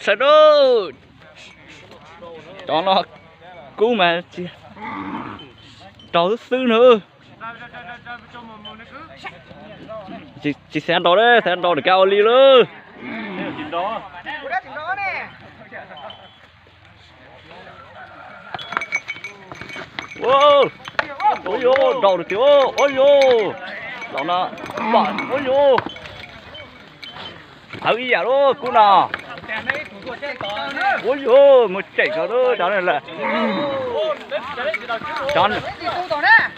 Tsaws lauj. Cov no kub mas tsis raug xwb xwb na. Tsis xav nrau, xav nrau nws kav ua li lauj. Ua yus nrau tiag, ua yus los no, ua yus. Hawv ib yam lub kub no. Ua yus mus tseem no lub cov no lawm.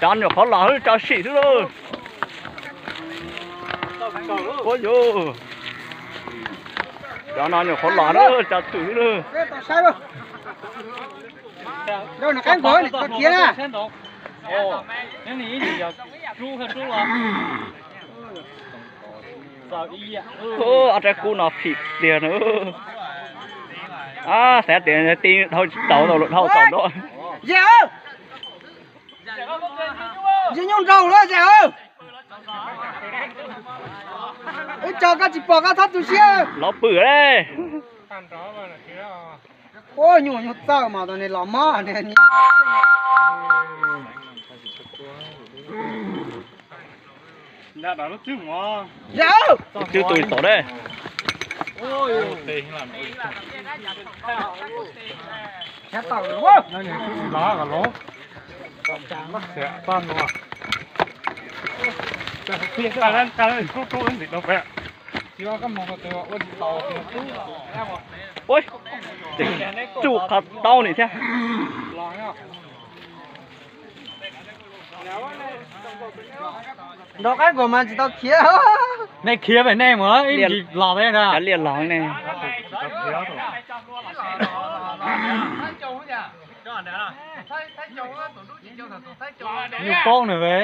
Cov nyuam qhuav los xwb, tso sim xwb lauj. Ua yus, cov no nyuam qhuav los na, tso twm xwb lauj. Ob rab kub no phim tiag na. Xav tias ti dhau tsis tau, dhau tau nrau. Zem, zem nyuj nraug lawm zem. Wb tso koj tsis pom koj txhob tu siab. Los pw le. Ua nyuj nyuj txawj mas tus ne los mob. Twb tus tom dej. Ua, tsuj qhov taub ni thiab. Nrau qaib nkaus mas tsis tau khiav. Nej khiav pem nej mus ib ntsis los peb na. Cov liaj los ne. Nyuj paub nws ve.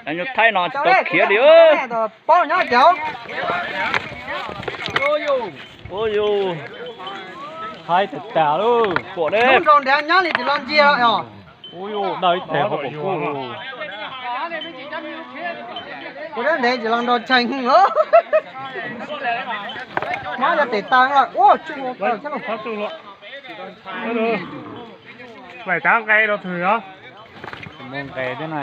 Cov nyuj thaib no tsis tau khiav li. Paub nyob cov. Ua yus, thaib tas tas lauj. Kuam deb. Nrau nrau nrad nyob li tsis los ntsia os. Ua yus, daw ib teg hauv paus kub. Kuv deb ntev tsis los nrau tshee lawm. Mob cov tes taw lawm. Ua tsuj taw thiab lauj. Tsuj hluas. Tsuj hluas. Vam tav nqe rau twg os? Mus nqe thiab na.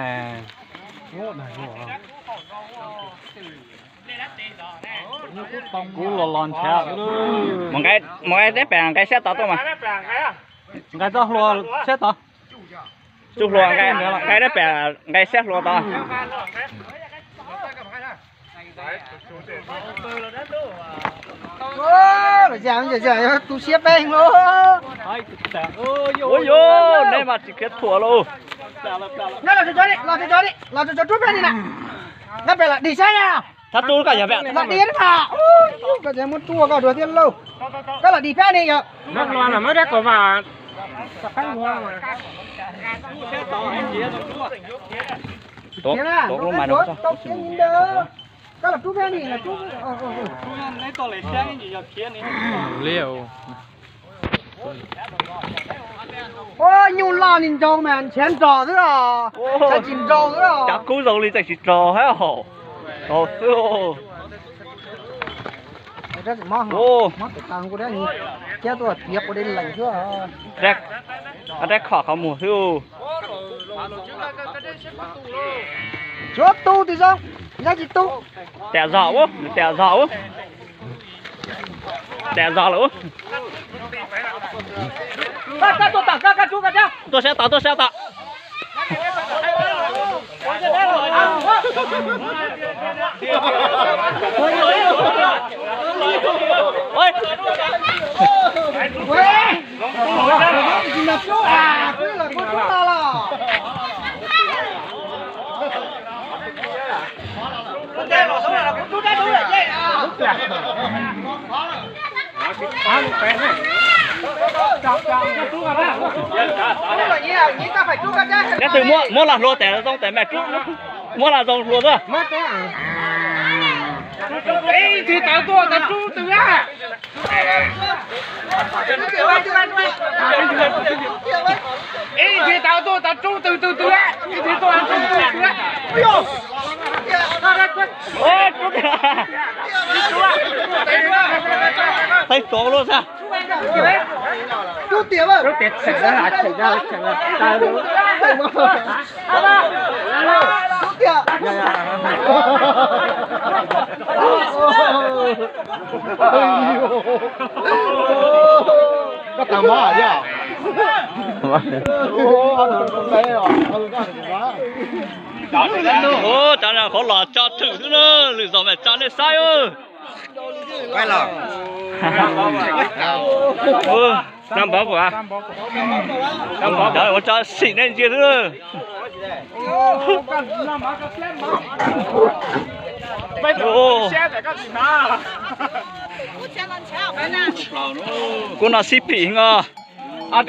Kub los los ntshav. Mus nqe, mus nqe teb pem nqe siab tod tuaj mas. Nqe txoj hlua siab tod. Tsuj hluas nqe, nqe teb pem nqe siab hlua tod. Tu siab peb lauj. Ua yus, neb mas tsis khiav thuam lauj. Los tso tso, los tso tso rub peb li na. Nqe pem lam dim saib na. Thab tub koj yog pem lam dim na. Koj tseem muab tuaj koj dua thiab lauj. Koj lam dim peb ni yog. Tuav lub mas rau. Koj los rub peb ni, los rub. Ua nyuj loj ni nrau mas ntshav nrog xwb os. Ntshav tsis nrau xwb os. Cov kub zoo li tseem tsis rog thiab hos. Rog xwb. Thiab tuaj tiav quav dej lees xwb. Rab khom qhov muag xwb. Tsuav tu twg zoo, yog tsis tu. Tam zog ub, tam zog ub. Tam zog lawm ub. Tuaj sab tod, tuaj sab tod. Leej twg muab los hlua tes zoo tes mas rub, muab los zoo hlua xwb. Ib tug tau tuaj tau rub twg a. Ib tug tau tuaj tau rub twg twg twg a. Ib tug tuaj rub twg twg a. Thaij tuav lub sab. Rub tiag, rub tiag, tseem, tseem, tseem. Koj tag mob thiab. Cov no qhov los tso thwm xwb na, lwm zaus mam tso nej saib. Ua tso xim nej ntsia xwb. Kuv no xib phim heev os.